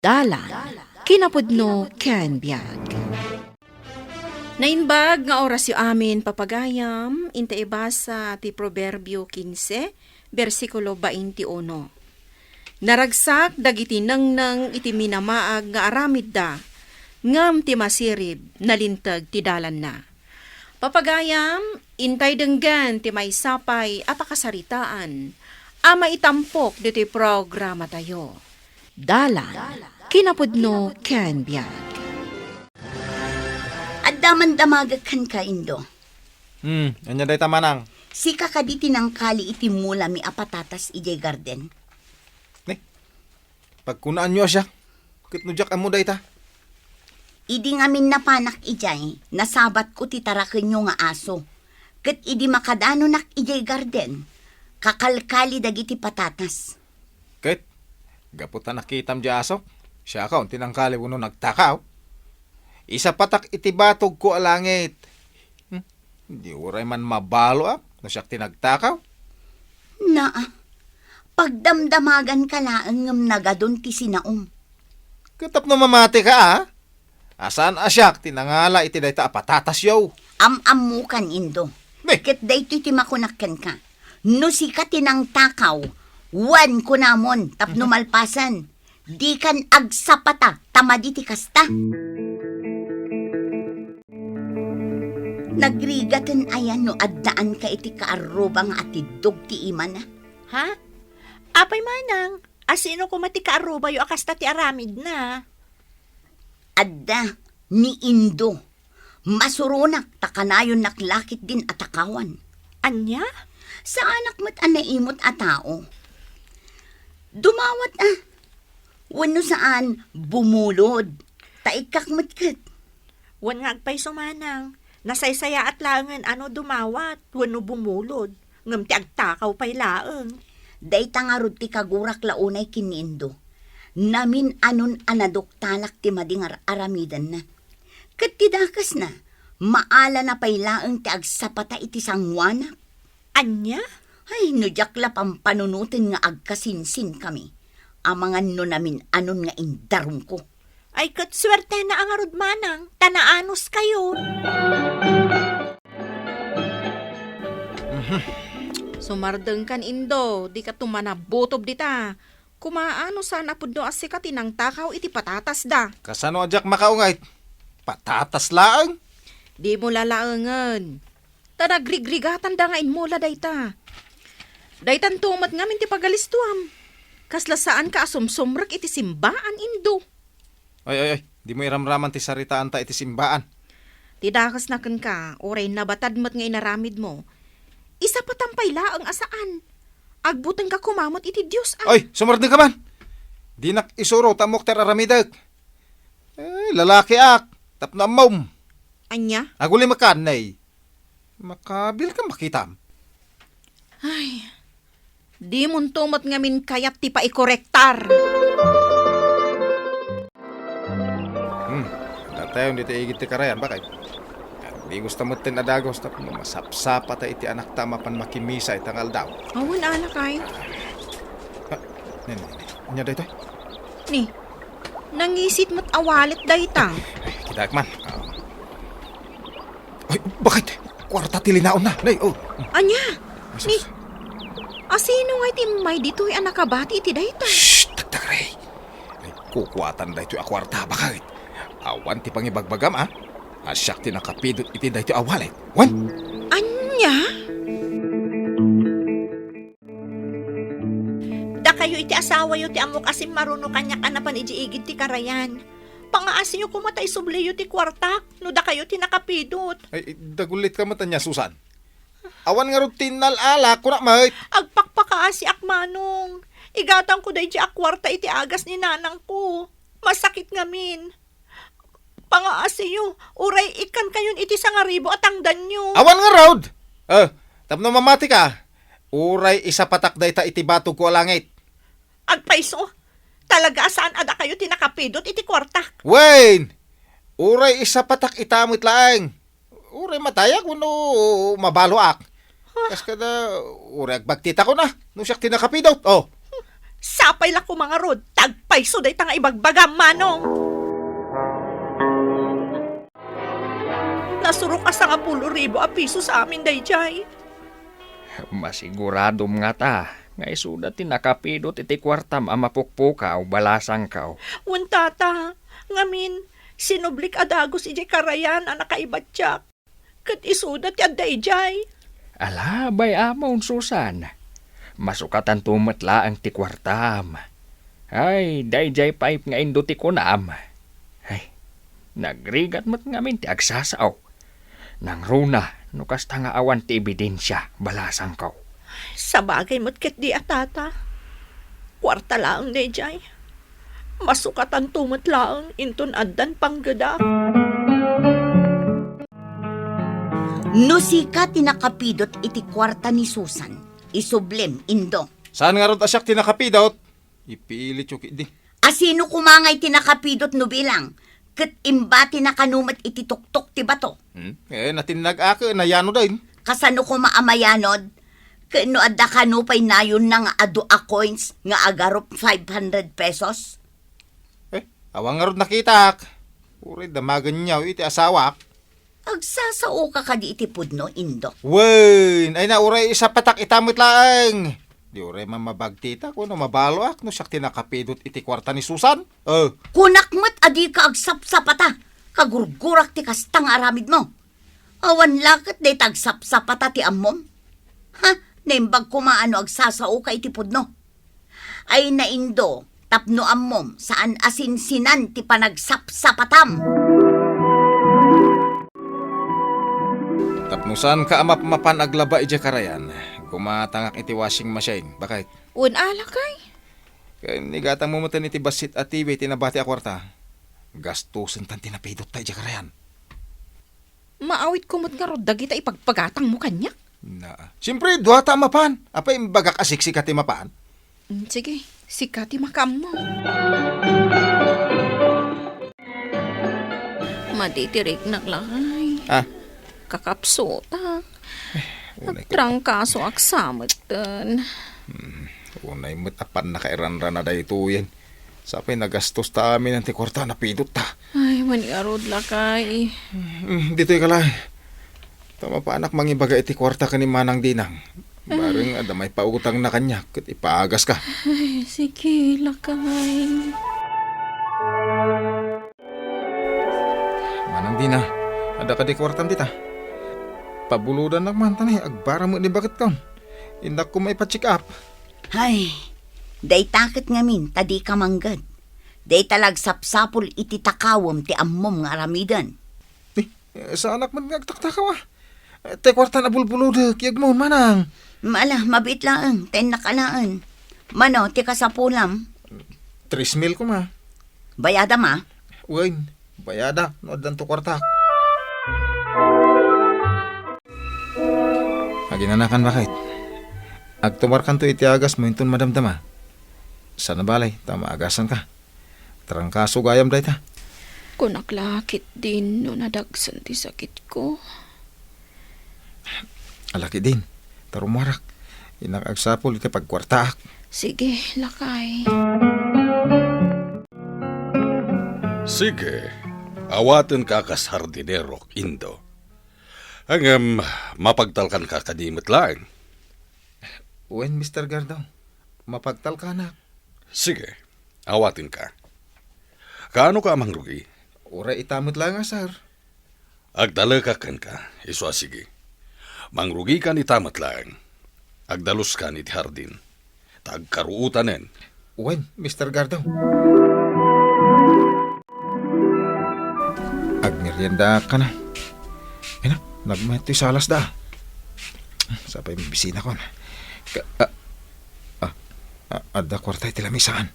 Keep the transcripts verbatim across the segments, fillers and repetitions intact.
Dalan, kinapudno ken biag. Naimbag nga orasyo amin, papagayam, inta ibasa ti Proverbio quince, bersikulo twenty-uno. Naragsak dagiti nengneng iti minamaag nga aramidda, ngem ti masirib, nalinteg ti dalanna. Papagayam, intay denggen ti maysa pay a pakasaritaan a maitampok ditoy programatayo. Dalan, kinapudno ken biag. Adda man damagek kenka, Indo. Hmm, ania dayta, manang? Sika kadi ti nangkali iti mulami a patatas idiay garden? Ne? Pagkunaanyo a siak? Ket no diak ammo dayta? Idi ngamin napanak idiay, nasabatko ti tarakenyo nga aso. Ket idi makadanonak idiay garden, kakalkali dagiti patatas. Ket, gapu ta nakitam di asok, siakon ti nangkali wenno nagtakaw. Isapatak iti batogko a langit. Hmm, di uray man mabaloak no siak ti nagtakaw. Naa, pagdamdamaganka laeng ngem nagadun ti sinaom. Ket tapno mamatika, a? A saan a siak ti nangala iti dayta a patatasyo? Am-ammokan, Indo. Ne? Ket daytoy ti makunak kenka. No sika ti nangtakaw, wen kunamon tapno malpasen. Dikan agsapata ta madi ti kasta. Nagrigaten aya no addaanka iti kaarruba nga atiddog ti imana? Ha? Apay manang, asino koma ti kaarrubayo a kasta ti aramidna? Adda, ni Indo. Masuronak ta kanayonnak la ketdin a takawan. Ania? Saanak met a naimut a tao. Dumawat a. Wenno saan, bumulod. Ta ikkak met ket. Wen nga agpayso manang, nasaysayaat laengen a no dumawat wenno bumulod, ngem ti agtakaw pay laeng. Dayta ngarud ti kagurak la unay ken ni Indo. Namin-anon a naduktalak ti madi nga ar-, aramidenna. Ket ti dakesna, maalana pay laeng ti agsapata iti sangoanak. Ania? Ay, no diak la pampanunoten nga agkasinsinkami, amangan no namin-anon nga indarumko. Ay, ket suertena a ngarud manang, ta naanuskayo. Mhm. Sumardengkan, Indo, dika tumanabutob dita. Kumaa no saan a pudno a sika ti nangtakaw iti patatasda. Kasano a diak makaungay? Patatas laeng? Dimo la laengen. Ta nagrigrigatanda nga immula dayta. Daytanto met ngamin ti pagalistuam. Kasla saanka a sumsumrek iti simbaan, Indo. Ay, ay, ay, dimo iramraman ti saritaanta iti simbaan. Ti dakesna kenka, uray nabatad met nga inaramidmo, isapatam pay laeng a saan. Agbutengka koma met iti Dios, a. Ay, sumardengka man! Dinak isuro ta ammok ti ar-aramidek. Eh, lalakiak, tapno ammom. Ania? Aguli makan, nay. Makabil ka makitam. Ay, dimonto met ngamin kayat ti paikorektar. Hmm, datayon ditoy igid ti karayan, bakay. Agdigos ta metten a dagos tapno masapsapata iti anakta a mapan makimisa ita nga aldaw. Awan, alakay. Ah, ni, ni, ni. Ania daytoy? Ni, nangisit met a wallet dayta. Ay, kitak man. Ah. Ay, bakit? Kuarta ti linaonna. Nay, oh. Ania? Asus. Ni, asino nga iti immay ditoy a nakabati iti dayta? Shh! Dagdagre. Ay, kukuatan daytoy a kuarta, bakit? Awan ti pangibagbagam, a? A siak ti nakapidot iti daytoy a wallet. Wen? Ania? Dakayo iti asawayo ti ammok a simmaruno kaniak a napan idiay igid ti karayan. Pangaasiyo koma ta isubliyo ti kuartak no dakayo ti nakapidot. Ay, dagulitka met ania, Susan. Awan ngarud ti innal-ala, kunak met. Agpakpakaasiak, Manong. Igatangko daydiay a kuarta iti agas ni nanangko. Masakit ngamin. Pangaasiyo, uray ikkankayon iti sangaribu a tangdanyo. Awan ngarud! Eh, tapno mamatika, uray isapatak dayta iti batogko a langit. Agpayso, talaga a saan a dakayo ti nakapidot iti kuartak. Wen! Uray isapatak ita met laeng. Uray matayak wenno mabaloak. Ah. Kas kada, uray agbagtitakon a, no siak ti nakapidot. Oh. Sapay la koma ngarud, tagpayso dayta nga ibagbagam, Manong. Nasurok a sangapulo ribu a pisos amin daydiay. Masiguradom ngata nga isuda ti nakapidot iti kuartam a mapukpukaw, balasangko. Wen, Tata, ngamin, sinublik a dagus idiay karayan a nakaibatiak. Ket isuda ti adda idiay. Ala, bay-amon, Susan. Masukatanto met laeng ti kuartam. Ay, daydiay pay nga indo ti kunam. Ay, nagrigat met ngamin ti agsasao. Nangruna no kasta nga awan ti ebidensia, balasangko. Sabagay met ketdi a, Tata. Kuarta laeng daydiay. Masukatanto met laeng inton addan panggedak. No sika ti nakapidot iti kuarta ni Susan, isublim, Indo. Saan ngarud a siak ti nakapidot? Ipilityo ketdi. A sino koma ngay ti nakapidot no bilang, ket imbatina kano met iti tuktok ti bato? Hmm? Eh, natinnag-ak, nayanod ay. Kasano koma a mayanod? Ket no adda kano pay nayonna nga adu a coins nga agarup five hundred pesos? Eh, awan ngarud nakitak. Uray damagen niya iti asawak. Agsasaoka kadi iti pudno, Indo? Wen, ay na, uray isapatak ita met laeng. Di uray man mabagtitak wenno mabaloak no siak ti nakapidot iti kuarta ni Susan. Eh. Kunak met a dika agsapsapata. Kagurgurak ti kasta nga aramidmo. Awan la ket dayta agsapsapata ti ammom. Ha? Naimbag koma a no agsasaoka iti pudno. Ay na, Indo, tapno ammom, saan a sinsinan ti panagsapsapatam. Tapno saanka a mapmapan aglaba idiay karayan, gumatangak iti washing machine. Bakit? Wen, lakay. Ken igatangmo met iti bassit a T V ti nabati a kuarta. Gastusen tan ti napidotta idiay karayan. Maawitko met ngarud dagita ipagpagatangmo kaniak? Na, siempre, duata a mapan. Apay, imbagak a siksika ti mapan? Mm, sige, sika ti makaammo. Madi ti riknak, lakay. Ah? Kakapsutak. Eh, unay ko. Agtrangkasoak sa metten. Hmm, unay met a pannakairanrana daytoyen. Sapay nagastos ta amin ti kuarta a napidotta. Ay, man ngarud, lakay. Hmm, ditoy ka la. Ta mapanak mangibaga iti kuarta ken ni Manang Dinang. Bareng adda maipautangna kaniak ket ipaagaska. Ay, sige, lakay. Manang Dina, adda kadi kuartam dita? Pabulodannak man, ta ni agbara met ni baketkon. Innak koma ipa-check up. Hay, dayta ket ngamin ta dika mangged. Dayta la agsapsapul iti takawem ti ammom nga aramiden. Eh, saanak met nga agtaktakaw, ah. Eh, ti kuarta a bulbulodek, yegmo, manang. Ala, mabiit laeng, ta innak alaen. Mano, ti kasapulam? Tres mil koma. Bayadam, ah. Wen, bayadak, no addanto kuartak. Aginanakan, bakit? Agtumarkanto iti agasmo inton madamdama. Sana balay, ta maagasanka. Trangkaso gayam dayta. Kunak la ketdin no nadagsen ti sakitko. Ala ketdin, ta rummuarak. Innak agsapul iti pagkuartaak. Sige, lakay. Sige, awatenka kas hardinerok, Indo. Ngem, mapagtalkanka kadi met laeng? Wen, Mister Gardo, mapagtalkanak. Sige, awatenka. Kaanoka a mangrugi? Uray ita met laeng a, sir. Agtalekak kenka, isu a sige. Mangrugikan ita met laeng. Agdaluskan iti hardin. Ta agkaruotanen. Wen, Mister Gardo. Agmeriendaak kana. Ina, nagmayat toy salasda. Sapay mabisinakon. Ka-, ah, ah, ah, adda kuarta iti lamisaan.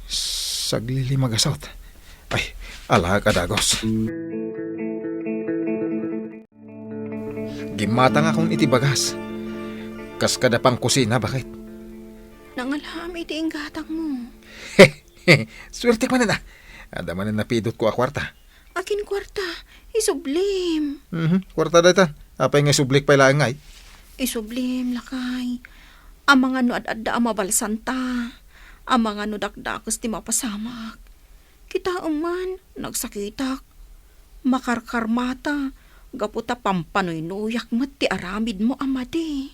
Saglili magasot. Ay, alaek a dagus. Gimmatangakon iti bagas. Kas kada pangkusina, bakit? Nangalham iti inggatangmo. Suertek manen, ah. Adda manen napidotko a kuarta. Akin kuarta? Isublim. Mhm, kuarta dayta. Apay nga isublik pay laeng ngay? Isublim, lakay. Amangan no ad-adda a mabalsanta. Amangan no dakdakes ti mapasamak. Kitaem man, nagsakitak. Makarkarmata, gapu ta pampanuynuyak met ti aramidmo a madi.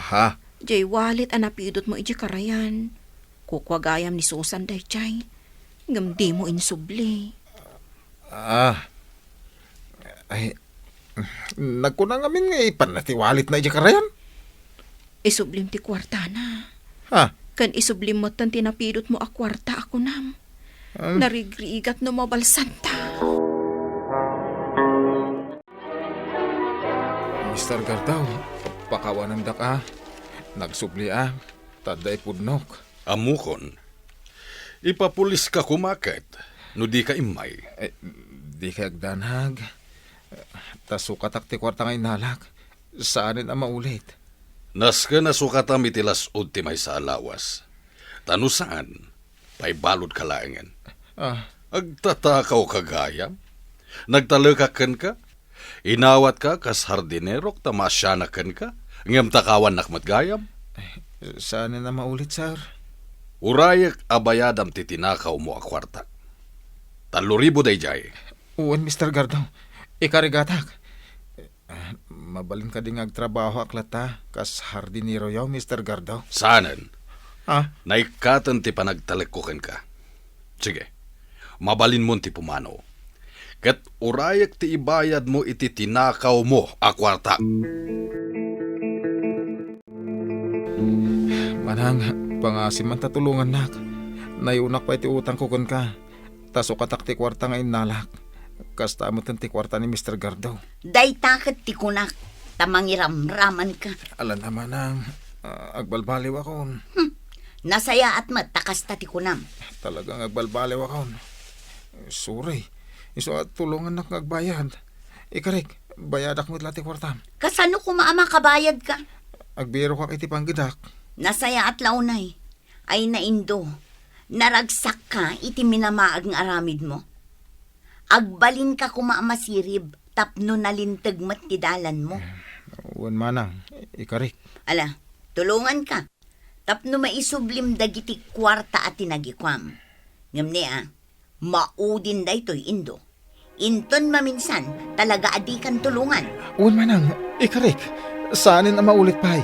Ha? Jay wallet a napidutmo idiay karayan. Kukua gayam ni Susan dayjay. Ngem dimo insubli. Ah. Ay, nagkuna ngamin nga ipanna ti walletna idiay karayan? Isublim ti kuartana. Ha? Ken isublim metten ti napidutmo a kuarta a kunam. Ah. Narigrigat no mabalsanta. Mister Gardaw, pakawanendak a. Nagsubli a. Ta adda ipudnok. Ammokon. Ipapuliska koma ket no dika immay. Eh, dika agdanag. Ta sukatak ti kuarta nga innalak. Saanen a maulit. Nasken a sukatam iti las-ud ti maysa a lawas. Ta no saan, paibaludka laengen. Ah. Agtatakawka gayam? Nagtalekak kenka? Inawatka kas hardinerok ta maasianak kenka, ngem takawannak met gayam? Saanen a maulit, sir. Urayek a bayadam ti tinakawmo a kuarta. Tallo ribu dayjay. Wen, Mister Gardo. Ikarigatak. Ah, mabalin kadi nga agtrabahoak latta kas hardineroyo, Mister Gardo? Saanen. Ah? Naikkaten ti panagtalekko kenka. Sige, mabalinmon ti pumanaw. Ket urayek ti ibayadmo iti tinakawmo a kuarta. Manang, pangasim man ta tulongannak. Nayunak pay ti utangko kenka. Ta sukatak ti kuarta nga innalak. Kasta metten ti kuarta ni Mister Gardo. Dayta ket ti kunak, ta mangiramramanka. Ala na, manang, ah, agbalbaliwakon. Hmm. Nasayaat met ta kasta ti kunam. Talagang agbalbaliwakon. Sorry. Isu a tulongannak nga agbayad. Ikarik, bayadak met la ti kuartam. Kasano koma a makabayadka? Agbirokak iti panggedak. Nasayaat la unay. Ay, Indo, naragsakka iti minamaag nga aramidmo. Agbalinka koma a masirib tapno nalinteg met ti dalanmo. Wen, manang, ikarik. Ala, tulonganka. Tapno maisublim dagiti kuarta a tinagikuam. Ngem ni a, maudin daytoy, Indo. Inton maminsan, talaga a dikan tulongan. Wen, manang, ikarik. Saanen a maulit pay.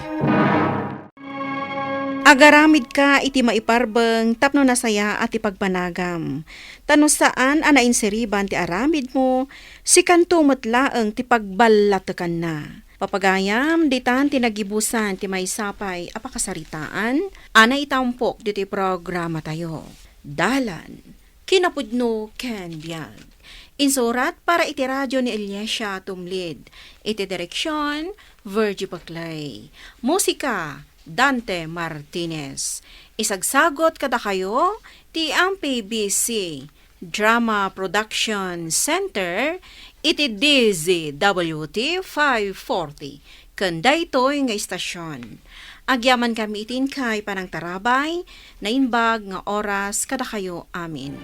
Agaramidka iti maiparbeng tapno nasayaat ti pagbanagam. Ta no saan a nainsiriban ti aramidmo, sikanto met laeng ti pagballatekanna. Papagayam, ditan ti nagibusan ti maysa pay a pakasaritaan a naitampok ditoy programatayo. Dalan, kinapudno ken biag. Insurat para iti radio ni Eliasia Tumlid. Iti direksion, Virgie Paclay. Musika, Dante Martinez. Isagsagot kadakayo ti M P B C Drama Production Center iti D Z W T five forty ken daytoy nga istasion. Agyamankami iti inkay panangtarabay, naimbag nga oras kadakayo amin.